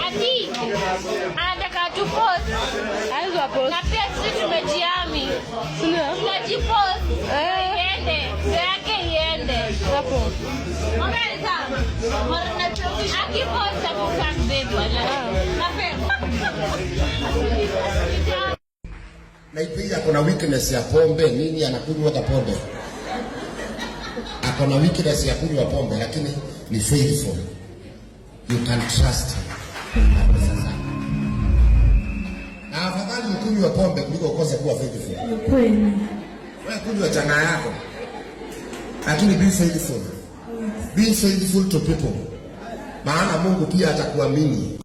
Ati anataka tupost Anza post. Na pia sisi tumejiami, Si ndio? Tunajipost Eh. iende, ndio yake iende. Hapo. Akipost atutag babe wala. Mapema. Naipei ako na weakness ya pombe nini, anakunywa hata pombe, ako na weakness ya kunywa pombe, lakini ni faithful, you can trust him na pesa zake. Na afadhali ukunywe pombe kuliko ukose kuwa faithful. Kweli. Wewe kunywa chang'aa yako, lakini be faithful, be faithful to people, maana Mungu pia atakuamini.